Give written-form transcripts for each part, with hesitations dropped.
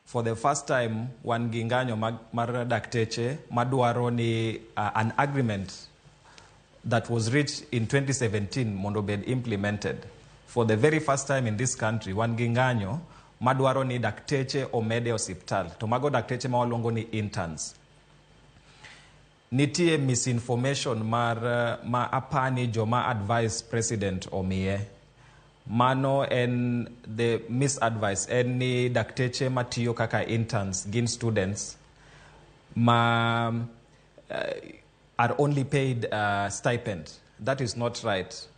For the first time wan gi ng'anyo mar dakteche madwaro ni an agreement that was reached in 2017 mondo obed implemented. For the very first time in this country wan gi ng'anyo madwaro ni dakteche omede osiptal, to mago dakteche ma waluongo ni interns. Nitie misinformation mar ma apani joma advise president omiye. Mano en the misadvice en ni dakteche matiyo kaka interns gin students ma are only paid stipend. That is not right.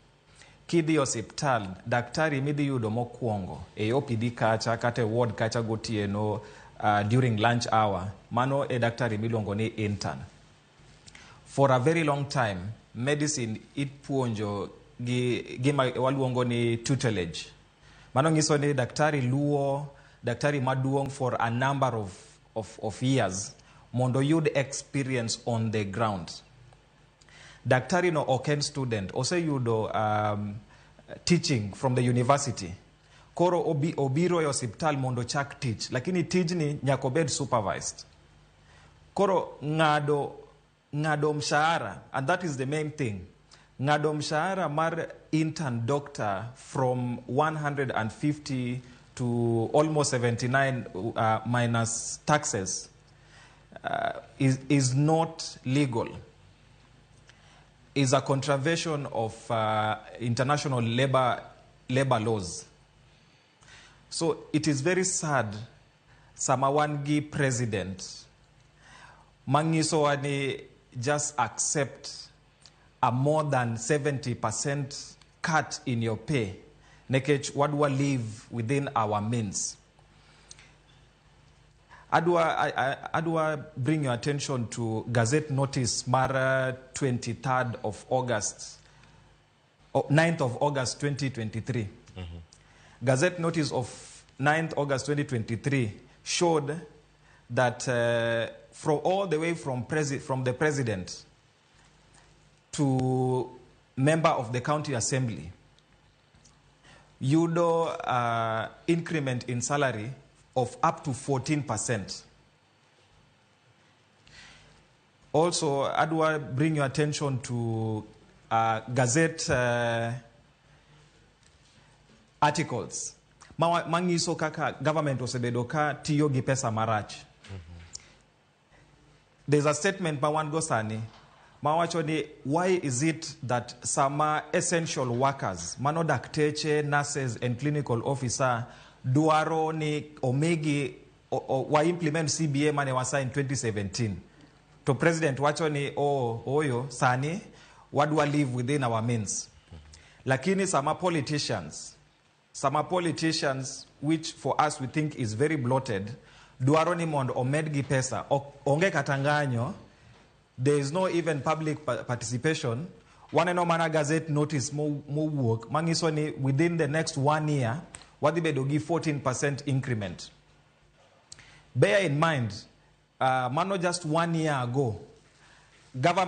Kidhi osiptal, daktari midhi yudo mokwongo e OPD kacha kata e ward kacha gotieno during lunch hour, mano e daktari miluongo ni intern. For a very long time, medicine ipuonjo gi gima waluongo ni tutelage. Mano nyiso ni daktari luwo daktari maduong' for a number of years mondo oyud experience on the ground. Daktari no ok en student, oseyudo teaching from the university. Koro obiro e osiptal mondo ochak tich, lakini tijni nyaka obed supervised. Koro ng'ado mshahara, and that is the main thing. Ng'ado mshahara mar intern doctor from 150 to almost 79 minus taxes is not legal. Is a contravention of international labor laws. So it is very sad sama wan gi president manyisowa ni just accept a more than 70% cut in your pay nikech wadwa live within our means. Adwa bring your attention to Gazette notice mar 23rd of August, oh, 9th of August 2023. Gazette notice of 9th August 2023 showed that from all the way from the president to member of the county assembly, yudo increment in salary of up to 14%. Also, adwa bring your attention to Gazette articles manyiso kaka government osebedo ka tiyo gi pesa marach. There's a statement ma wan go sani mawacho ni why is it that sama essential workers, mano dakteche, nurses and clinical officer, dwaro ni omigi wa implement CBA mane wa sign 2017, to president wacho ni, "Oh, oyo sani wadwa live within our means," lakini sama politicians, which for us we think is very bloated, dwaro ni mondo omedgi pesa, onge kata ng'anyo, there is no even public participation. Waneno mana gazette notice mowuok manyiso ni within the next one year wadhi bedo gi 14% increment. Bear in mind, mano just one year ago government